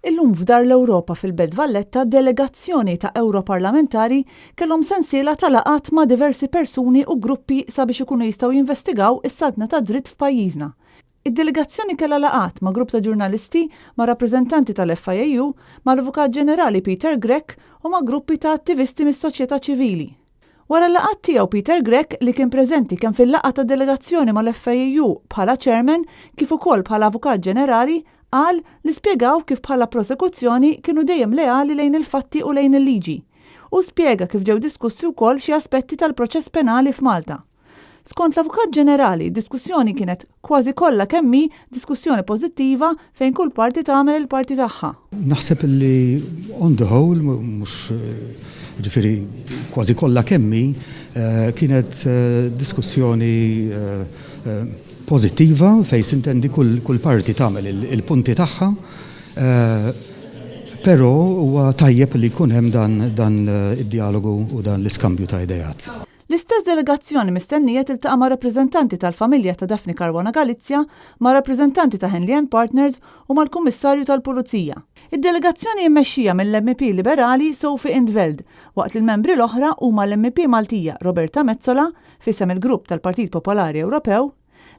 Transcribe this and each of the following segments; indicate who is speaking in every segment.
Speaker 1: Illum f'Dar l-Ewropa fil-Belt Valletta delegazzjoni ta' Ewroparlamentari kellhom sensiela ta' laqgħat ma' diversi persuni u gruppi sabiex ikunu jistgħu jinvestigaw is-saltna tad-dritt f'pajjiżna. Id-delegazzjoni kellha laqgħat ma' grupp ta' ġurnalisti, ma' rappreżentanti tal-FIAU, mal-Avukat Ġenerali Peter Grech u ma' gruppi ta' attivisti mis-soċjetà ċivili. Wara l-laqgħat tiegħu Peter Grech, li kien preżenti kemm fil-laqgħa tad-delegazzjoni mal-FAEU bħala Chairman kif ukoll bħala Avukat Ġenerali, qal li spjegaw kif bħala prosekuzzjoni kienu dejjem leali lejn il-fatti u lejn il-liġi. Hu spjega kif ġew diskussi wkoll xi aspetti tal-proċess penali f'Malta. Skont l-Avukat Ġenerali, d-diskussjoni kienet kważi kollha kemm hi diskussjoni pożittiva fejn kull parti tagħmel il-parti tagħha.
Speaker 2: Naħseb li on the whole, mhux jiġifieri kważi kollha kemm hi, kienet diskussjoni pożittiva fejn sintendi kull parti tagħmel il-punti tagħha. Però huwa tajjeb li jkun hemm dan id-djalogu u dan l-iskambju ta' ideat.
Speaker 1: L-istess delegazzjoni mistennija tiltaqa' ma' rappreżentanti tal-familja ta' Daphne Caruana Galizia, ma' rappreżentanti ta' Henley and Partners u mal-Kummissarju tal-Pulizija. Id-delegazzjoni hi mmexxija mill-MEP Liberali Sophie in 't Veld, waqt li l-membri l-oħra huma l-MEP Maltija Roberta Metsola, f'isem il-Grupp tal-Partit Popolari Ewropew,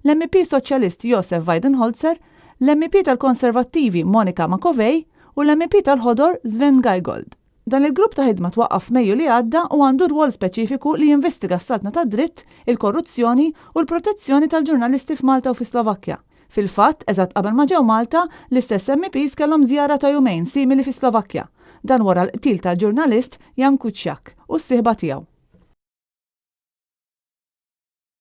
Speaker 1: l-MEP Soċjalist Josef Weidenholzer, l-MEP tal-Konservattivi Monica Macovei u l-MEP tal-Ħodor Sven Giegold. Dan il-grupp ta' ħidma twaqqaf f'Mejju li għadda u għandu rwol speċifiku li jinvestiga s-saltna tad-dritt, il-korruzzjoni u l-protezzjoni tal-ġurnalisti f'Malta u fis-Slovakkja. Fil-fatt, eżatt qabel ma ġew Malta, l-istess MEPs kellhom żjara ta' jumejn simili fis-Slovakkja. Dan wara l-qtil tal-ġurnalist Jan Kuciak u s-sieħba tiegħu.